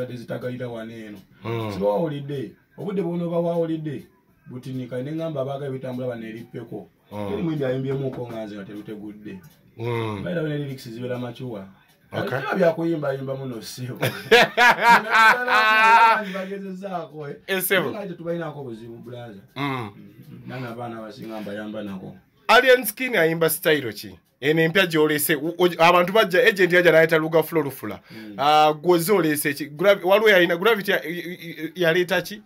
Zitagalira wano eno. Siba wawulidde obudde bw'onooba wawulidde butinika ne ŋŋamba abaagala bitambula bano erippeko. Teri muyimbi ayimbyemuko nga nze nga terutegudde. By the way, ne lyrics zibeera mature. Ate byakuyimbayimba muno ssebo. Bagezezaako. Ssebo. Tetubalinaako buzibu brother. Nana abaana abasinga mbayamba nako. Alien Skin ayimba style ki? Eno empya gy'olese abantu bajja agent yajja n'ayita Luga Flow Lufula. Gwoze olese ki? Waliwo yalina Gravity yaleeta ki?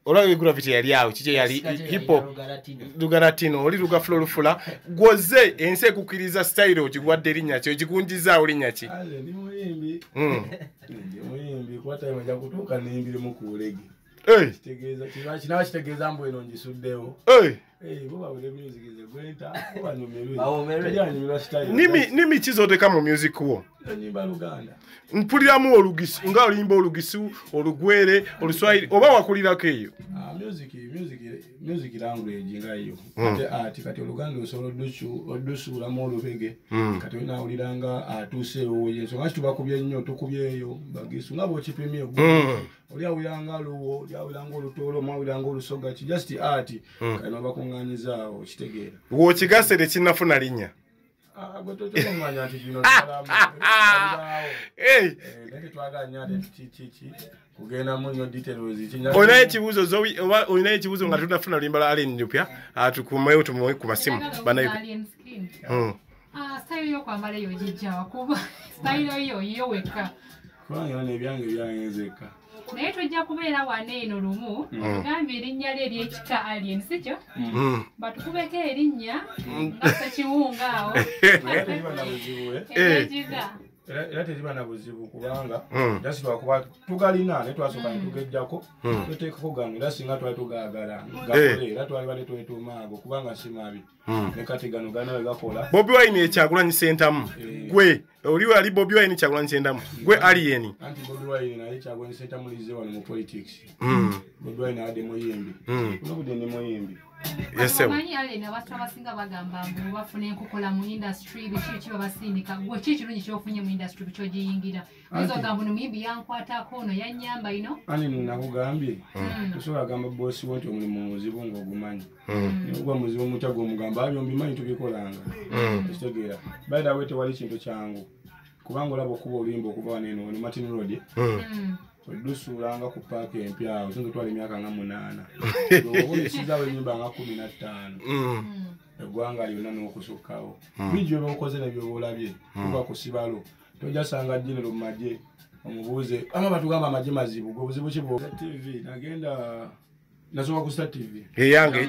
Olwa Gravity yali awo kiki yali hip hop Lugalatino oli Luga Flow Lufula. Gwoze ensi ekukkiriza style ogikuwadde erinnya ki? Ogigunjizaawo linnya ki? Aze ndi muyimbi. Ndi muyimbi kuba time ejja kutuuka neyimbiremu ku bulege. Kitegeeza kinaba kitegeeza mbu eno ngisuddewo. Nimi ki z'oteeka mu music wo? Nnyimba Luganda. Mpuliramu olugisu nga oluyimba olugisu, olugwere, oluswahili oba wakulirako eyo? Music language nga yo. Ate ati kati Oluganda osobola oddusuulamu olubege. Kati olina nga atuuseewo ensonga ki tubakubye nnyo tukubyeyo bagisu nga bw'okipimye oli awulira nga luwo, oli awulira nga olutoolo, omwawulira nga olusoga ki just art kati n'obakuŋŋaanyizaawo okitegeera. W'okigase tekinnafuna linnya. Gwe tokyomanya nti bino bibalamu. Naye tetwagala nnyo ate ki kugendamu nnyo details. Olinayo ekibuuzo Zoe oba olinayo ekibuuzo nga tunafuna oluyimba lwa Alien lupya tukumeyo tumuwe ku masimu. Alien Skin. Style y'okwambala eyo gijja kuba style yo yo wekka. Kubanga n'ebyange byange nzekka. Naye tujja kubeera wano eno lumu tugambye erinnya lye ery'ekika Alien si kyo? Batukubeko erinnya nga ssekiwunga awo. Era teriba na buzibu era teriba na buzibu kubanga just lwakuba tugalina naye twasooka ne tugejjako tuteekako gano era singa twali tugaagala gakole era twalibadde twetuuma ago kubanga si mabi ne kati gano gana we gakola. Bobi Wine Kyagulanyi Ssentamu gwe oli wali Bobi Wine Kyagulanyi Ssentamu gwe Alien. Anti Bobi Wine naye Kyagulanyi Ssentamu lize wano mu politics. Bobi Wine adde muyimbi. Olwokudde ndi muyimbi. Yes sir. Omanyi Alien abantu abasinga bagamba mbu bafuna enkokola mu industry biki biki babasindika gwe ki ekirungi ky'ofunye mu industry ky'ogiyingira? Oyinza ogamba ono muyimbi yankwatako ono yannyamba ino. Ani nakugambye tosobola gamba boosi wo nti omulimu muzibu ng'ogumanyi. Naye ogwa muzibu mutya gw'omugamba abyo mbimanyi tubikolanga. Okitegeera. By the way tewali kintu kyangu kubanga olaba okuba oluyimba okuva wano eno wano Martin Road. Odusuulanga ku paaka empya awo oyinza otwala emyaka nga 8. Oba oyisizaawo ennyimba nga 15. Eggwanga lyonna n'okusukkawo. Bingi by'oba okoze ne by'oba olabye kuva ku sibalo. Tojja sanga General mu magye omubuuze ama batugamba amagye mazibu gwe obuzibu ki bwo? TV nagenda nasooka ku Star TV. Eyange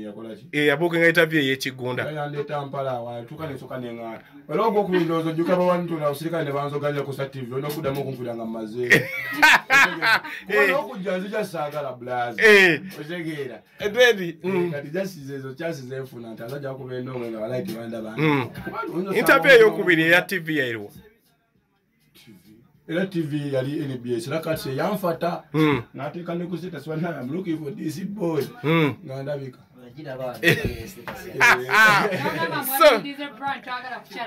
yakola ki? Yabuuka interview ey'ekigunda. Yandeeta mpala awo atuuka ne nsooka ne ŋŋaana. Era ogwokubiri ndowooza ojjuka bawanitona abasirikale ne banzoganya ku Star TV olina okuddamu okunkubira nga mmazeeyo. Kuba n'okujja nzija saagala blaze. Otegeera. Kati just ezo chances zenfuna nti azajja kuba endongo nga walayi tebandaba. Interview ey'okubiri eya TV yaliwo. Era TV yali NBS era kati yanfata n'ateeka ne ku status bannange I'm looking for this boy nga ndabika.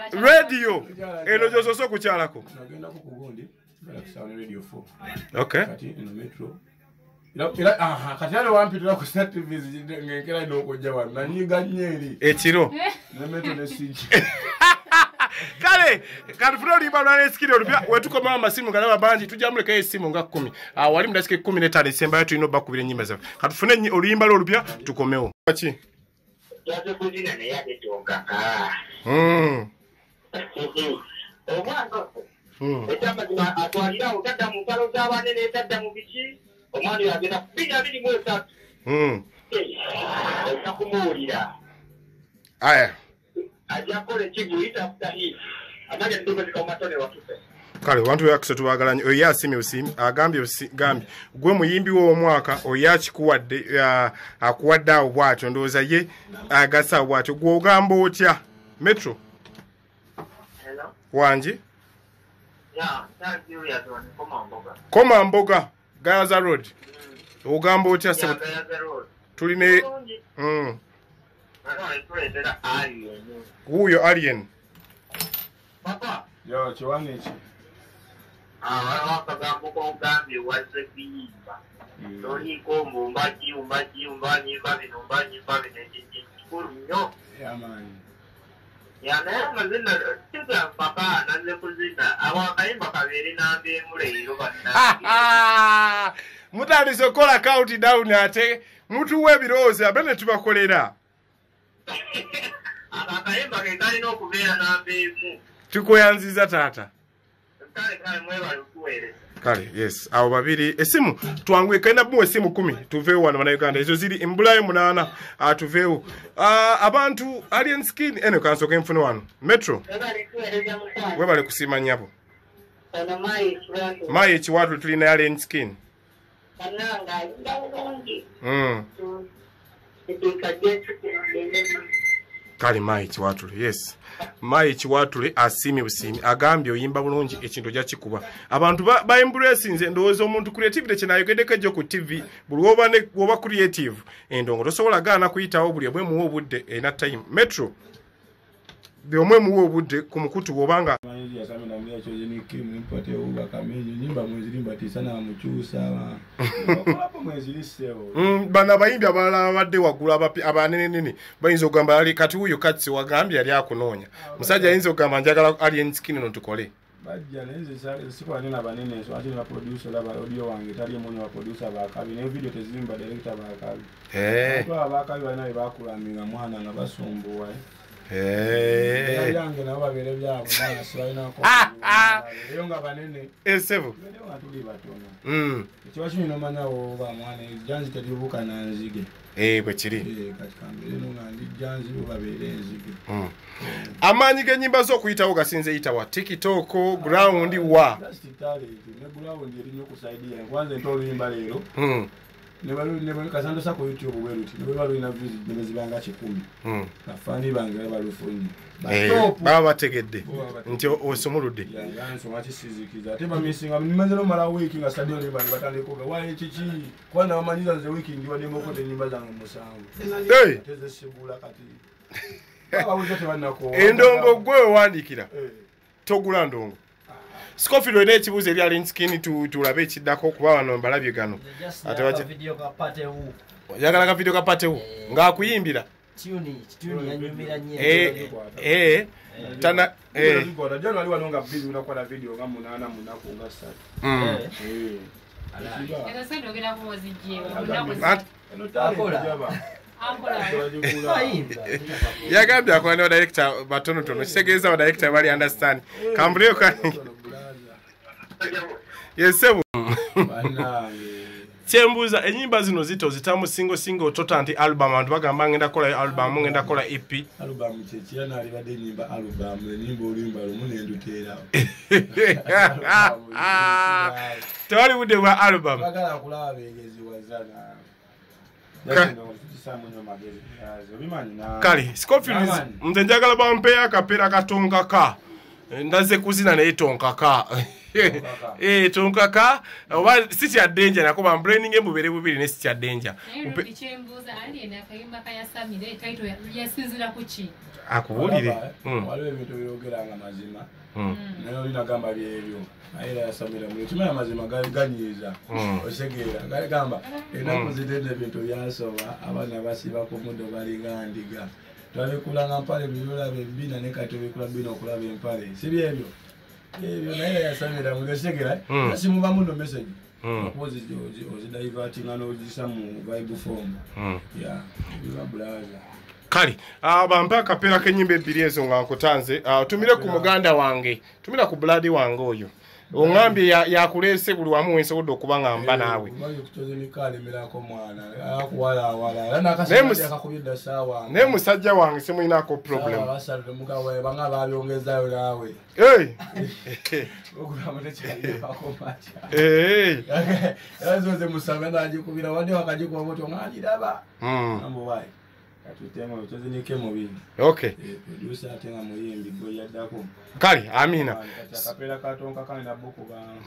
So radio eno gy'osoose okukyalako? Nagendako ku gundi kusaba ne Radio 4. Okay. Kati eno Metro. Era aha kati era wampitira ku Star TV ng'enkera n'okujja wano nanyiga nnyo eri. Ekiro. Ne Metro ne Sijja. Kale katufune oluyimba lwa Alien Skin olupya wetukomawo amasimu nga ndaba bangi tujja mulekayo essimu nga 10 wali mu dakiika 15 esembayo tulina obbakubira ennyimba zaffe katufune oluyimba lwe olupya tukomewo. Ki? Twaze kuzina naye ate tonkaka. Omwana ekyamazima atwalirawo tadda mu ntalo z'abanene tadda mu biki omwana oyo agenda 2023. Ojja kumuwulira. Aya. Ajja kukola ekivu hit after hit. Amanya ndobezeka mu matone watufe. Kale abantu yakuse tubagala nnyo. Oyo asiimye busiimi agambye gambye gwe muyimbi w'omwaka oyo akikuwadde akuwadde awo bw'atyo ndowooza ye agasa bw'atyo gwe ogamba otya Metro? Hello? Wangi? Yeah, thank you Yazoni Koma Mboga. Koma Mboga Gayaza Road. Ogamba otya Yeah, Gayaza Road. Tuline Alien. Wuuyo Alien. Papa. Yo, kiwani ki? Waliwo akagambo k'ogambye wazze kuyimba. Toliiko mbu mbaki mba bino mba bino ekikulu nnyo. Ya naye amazina kigamba nazze kuzina abo akayimba kabeere namba emu leero bannange. Mutandise okukola count down ate mutuwa ebirowoozo abe ne tubakolera. Akayimba ke kalina okubeera namba emu. Tukweyanziza taata. Kale mwebale okuweereza. Kale, yes, awo babiri esimu twanguye kalina bumu esimu 10 tuveewo wano bannayuganda ezo ziri embulayo 8 tuveewo. Abantu Alien Skin eno kansooke nfune wano Metro webale kusiima nnyabo. Mayi Ekiwatule tulina Alien Skin. Kale Mayi Kiwatule, yes. Mayi Kiwatule asiimye busiimi agambye oyimba bulungi ekintu ojja kikuba. Abantu ba embrace ndowooza omuntu creativity kye nayogeddeko ejjo ku TV buli woba creative endongo tosobola gaana kuyitawo buli omwe muwe obudde erina time. Metro buli omwe muwe obudde ku mukutu bw'obanga bano abayimbi abalala babadde waggulu abanenenene bayinza okugamba ali kati wuuyo Katsi wagambye yali akunoonya. Musajja ayinza okugamba njagala Alien Skin ono tukole. Bajja naye nze sikola nina banene so ate ne baproducer olaba audio wange taliimu ne baproducer baakabi ne video tezimba director baakabi. Abantu abaakabi balina bye bakulaminga mwana nga basumbuwa. Yange nabo babeere byabwe mwana sibalinako eyo nga banene. Sebo. Nga tuli batono. Ekiba kino nomanya oba mwana ejjanzi teribuuka na nzige. Bwe kiri. Kati kambeere no nga ndi jjanzi bo babeere enzige. Amaanyi g'ennyimba z'okuyitawo gasinze yitawa TikTok, ground wa. Just talent ne ground eri nnyo ku side yange. Kwanza nta oluyimba leero. Ne kasandosa ku YouTube bwe luti ne bwe balulina views ne zibanga 100. Bafaani bange balufunye. Baba bategedde nti osomoludde. Yansoma kisizikiza ate bamisinga nimaze nomala wiiki nga stadion ne bali batandika oga waye kiki kubanga bamanyiza nze wiiki ndi wadde mbokote ennyimba zange musanvu. Ate zesigula kati. Babawuza tebannakoowa. Endongo gwe wewandiikira togula ndongo. Scofield olina ekibuuzo eri Alien Skin tulabe ekiddako kuba wano mbalabye gano. Ate ka video ka Patewu. Oyagala ka video ka Patewu ng'akuyimbira. Tune yanyumira nnyo. Tana Jana wali wano nga busy unakola video nga 8 munaku nga 3. Ezo sente ogenda kuwozijjeewa. Yagambye akola ne director batonotono kitegeeza ba director bali understand. Kambuleyo kani. Yes sebo. Kyembuuza ennyimba zino zito zitamu single tota nti album abantu bagamba ngenda kola album ngenda kola EP. Album kye kirana alibadde ennyimba album ennyimba oluyimba lumu ne nduteerawo. Tewali budde bwa album. Bagala kulaba beegezi wazana. Kale Scofield nze njagala bampeyo akapeera katonkaka. Ndaze kuzina naye tonkaka. Tonkaka oba si kya danger nako bambraining embubere bubiri ne si kya danger. Akubuulire. Waliwo ebintu byogera nga mazima. Naye olina gamba byebyo. Era yasamira mu kimanya mazima ganyiiza. Osegeera gamba ennaku zitende ebintu byasoba abaana basiba ku muddo balinga ndiga. Twabikulanga mpale byolaba ebbina ne kati obikula bina okulaba empale. Si byebyo. Ebyo naye yasamira mu osegeera asimuba muno message. Okuzi ozidivertinga n'ozisa mu vibe form. Yeah, biba blaza. Kale, bampe akapeera k'ennyimba ebbiri ezo nga nkutanze. Tumire ku muganda wange, tumira ku blood wange oyo. Ongambye yakuleese buli wamu wensobodde okuba nga mba naawe. Naye musajja wange simulinako problem. Okay. Kale, amina.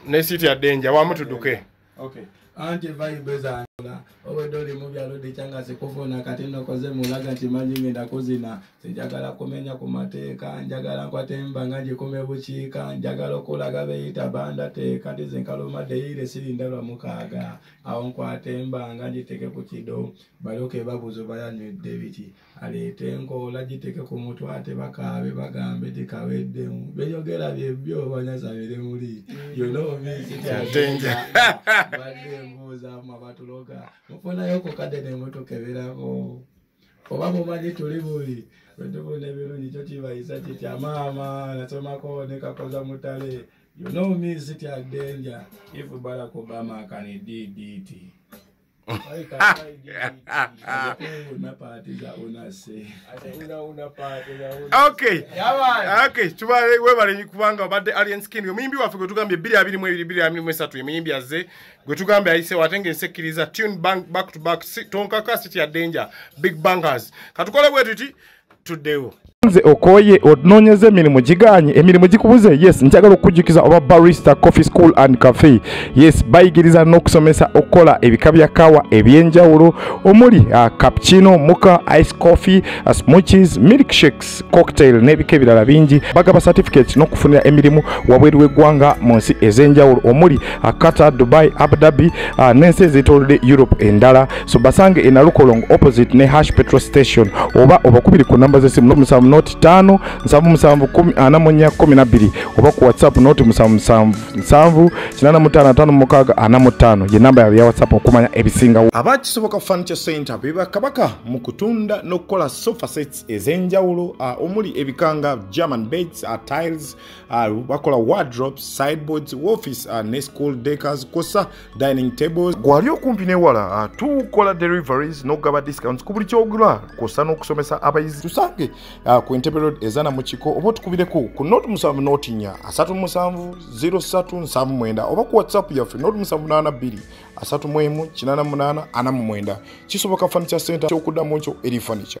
Ne city ya danger wamu tuduke. Okay. Anti vibe zanula obwedde oli mu byalo dikyanga sikufuna kati nnokoze mulaga nti manyi ngenda kuzina sinjagala kumenya ku mateeka njagala nkwate embanga ngikume bukiika njagala okulaga beyita banda teeka nti zenkaluma deyire sirinda lwa mukaaga awo nkwate embanga ngiteke ku kido balyoke babuuza bayanywedde biki aleete enkoola giteke ku mutwe ate bakaabe bagambe tikaweddemu beyogera byebyo banyasabire muli yonomisityatenja badde mbuuza abatuloga mufunayo ku kadde ne mutukeberako oba mumanyi tuli buli bwetufuna ebirungi kyo kibayisa kitya maama nasomako ne Kakoza Mutale. You know me, sitya danger. If Barack Obama can DDT. Okay. Okay, tubale webale kubanga obadde Alien Skin. Omuyimbi waffe gwe tugambye 2022 2023 emiyimbi azze gwe tugambye ayise watenge ensekkiriza tune bank back to back tonkaka sitya danger big bangers. Katukole bwe tuti tuddewo. Nze okoye onoonyeza emirimu giganye emirimu gikubuze. Yes, njagala okujjukiza oba Barista Coffee School and Cafe. Yes, bayigiriza n'okusomesa okukola ebika bya kawa ebyenjawulo omuli cappuccino, mocha, ice coffee, smoothies, milkshakes, cocktail n'ebika ebirala bingi. Bagaba certificates n'okufunira emirimu wabweru w'eggwanga mu nsi ez'enjawulo omuli Qatar, Dubai, Abu Dhabi n'ensi ezeetoolodde Europe endala. So basange e Nalukolongo opposite ne Hash Petrol Station oba obakubiri ku namba z'essimu 07 noti 5 77 10 44 12 oba ku WhatsApp noti 77 7 85 56 45 ye namba ya WhatsApp okumanya ebisinga. Abakisoboka Furniture Center beba kabaka mu kutunda n'okukola sofa sets ez'enjawulo omuli ebikanga German beds, tiles, bakola wardrobes, sideboards, office ne school decors, kosa dining tables. Gwali okumpi n'ewala tukola deliveries n'okugaba discounts ku buli ky'ogula kosa n'okusomesa abayizi. Tusange ku Entebbe Road ezana mu kiko oba tukubireko ku noti 7 noti 4 37 03 79 oba ku WhatsApp yaffe noti 782 31 88 49. Kisoboka Furniture Center kyokuddamu nkyo eri furniture.